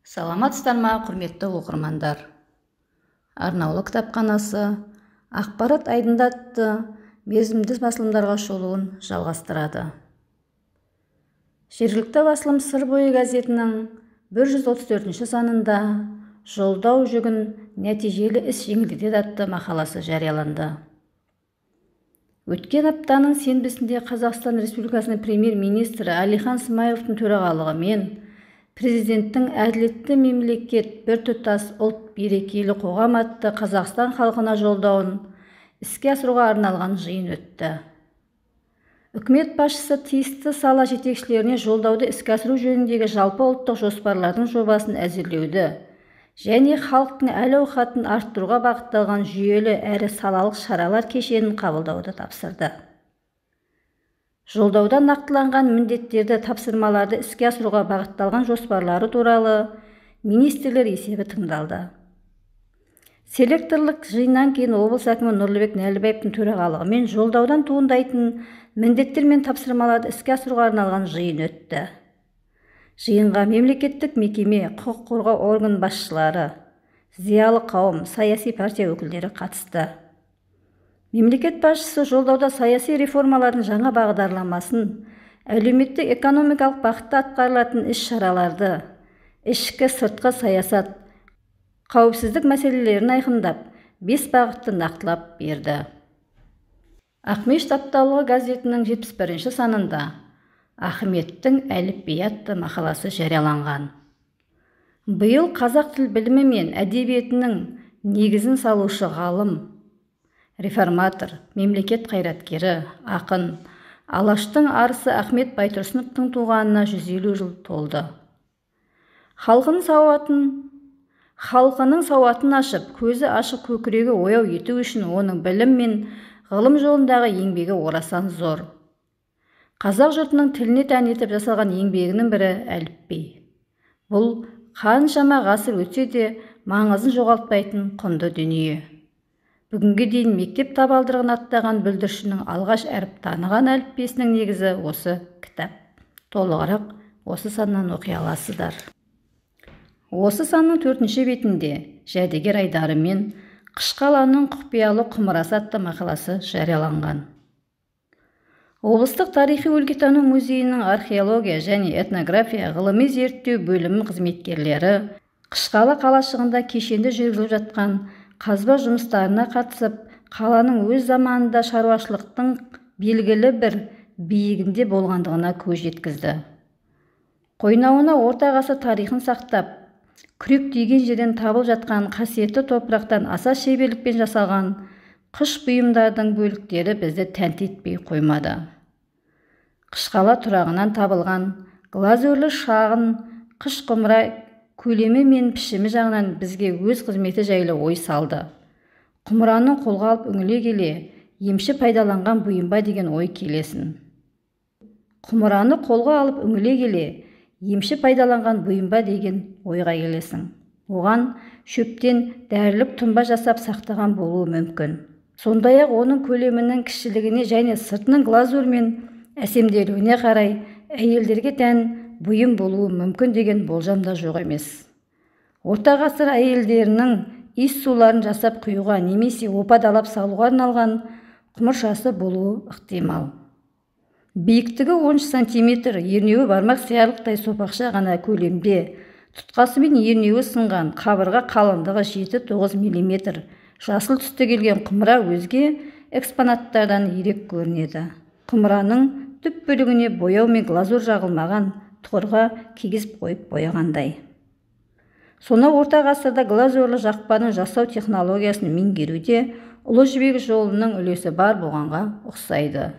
Саламатсыздар ма, құрметті оқырмандар? Арнаулы кітапханасы ақпарат айдында атты мерзімді басылымдарға шолуын жалғастырады. Жергілікті басылым Сыр бойы газетінің 134 санында «Жолдау жүгін нәтижелі іс жеңілдетеді» атты мақаласы жарияланды. Өткен аптаның сенбісінде Қазақстан Республикасының премьер-министрі Әлихан Смайыловтың төрағалығымен Президенттің әділетті мемлекет, біртұтас ұлт, берекелі қоғам атты Қазақстан халқына жолдауын іске асыруға арналған жиын өтті. Үкімет басшысы тиісті сала жетекшілеріне жолдауды іске асыру жөніндегі жалпы ұлттық жоспарлардың жобасын әзірлеуді және халықтың әл-ауқатын арттыруға бағытталған жүйелі әрі салалық шаралар кешенін қабылдауды тапсырды. Жолдауда нақтыланған міндеттерді, тапсырмаларды іске асыруға бағытталған жоспарлары туралы министрлер есебі тыңдалды. Селекторлық жиыннан кейін облыс әкімі Нұрлыбек Нәлібаевтың төрағалығымен жолдаудан туындайтын міндеттер мен тапсырмаларды іске асыруға арналған жиын өтті. Жиынға мемлекеттік мекеме, құқық қорғау орган басшылары, зиялы қауым, саяси партия өкілдері қатысты. Мемлекет басшысы жолдауда саяси реформалардың жаңа бағдарламасын, әлеуметтік экономикалық бағытта атқарылатын іс-шараларды, ішкі сыртқы саясат, қауіпсіздік мәселелерін айқындап, 5 бағытты нақтылап берді. Ақмешіт апталығы газетінің 71 санында Ахметтің әліпбиі атты мақаласы жарияланған. Биыл қазақ тіл білімі мен әдебиетінің негізін салушы ғалым, реформатор, мемлекет қайраткері, ақын, Алаштың арысы Ахмет Байтұрсыновтың туғанына 150 жыл толды. Халқының сауатын ашып, көзі ашық, көкірегі ояу ету үшін оның білім мен ғылым жолындағы еңбегі орасан зор. Қазақ жұртының тіліне тән етіп жасалған еңбегінің бірі әліпби. Бұл қаншама ғасыр өтсе де маңызын жоғалтпайтын құнды дүние. Бүгінге дейін мектеп табалдырығын аттаған бүлдіршіннің алғаш әріп таныған әліппесінің негізі осы кітап. Толығырақ осы саннан оқи аласыздар. Осы санның 4-ші бетінде Жәдігер Айдарымен Қышқаланың құпиялы құмырасы атты мақаласы жарияланған. Облыстық тарихи өлкетану музейінің археология және этнография ғылыми зерттеу бөлімі қызметкерлері Қышқала қалашығында кешенді жүргізіліп жатқан қазба жұмыстарына қатысып, қаланың өз заманында шаруашылықтың белгілі бір биігінде болғандығына көз жеткізді. Қойнауына орта ғасыр тарихын сақтап, күректеген жерден табылып жатқан қасиетті топырақтан аса шеберлікпен жасалған қыш бұйымдардың бөліктері бізді тәнті етпей қоймады. Қышқала тұрағынан табылған глазурлы шағын қыш құмыра көлемі мен пішімі жағынан бізге өз қызметі жайлы ой салды. Құмыраны қолға алып үңіле келе, емші пайдаланған бұйым ба деген ой келесін. Құмыраны қолға алып үңіле келе, емші пайдаланған бұйым ба деген ойға келесің. Оған шөптен дәрілік тұнба жасап сақтаған болуы мүмкін. Сондай-ақ оның көлемінің кішілігіне және сыртының глазурмен әсемделуіне қарай әйелдерге тән бұйым болуы мүмкін деген болжам да жоқ емес. Орта ғасыр әйелдерінің иіс суларын жасап құюға немесе опадалап салуға арналған құмыршасы болуы ықтимал. Биіктігі 13 сантиметр, ернеуі бармақ сиярлықтай сопақша ғана көлемде, тұтқасы мен ернеуі сынған, қабырға қалыңдығы 7-9 миллиметр, жасыл түсті келген құмыра өзге экспонаттардан ерек көрінеді. Құмыраның түп бөлігіне бояу мен глазур жағылмаған, тұғырға кигізіп қойып бояғандай. Сонау орта ғасырда глазурлы жақпаны жасау технологиясын меңгеруде Ұлы Жібек жолының үлесі бар болғанға ұқсайды.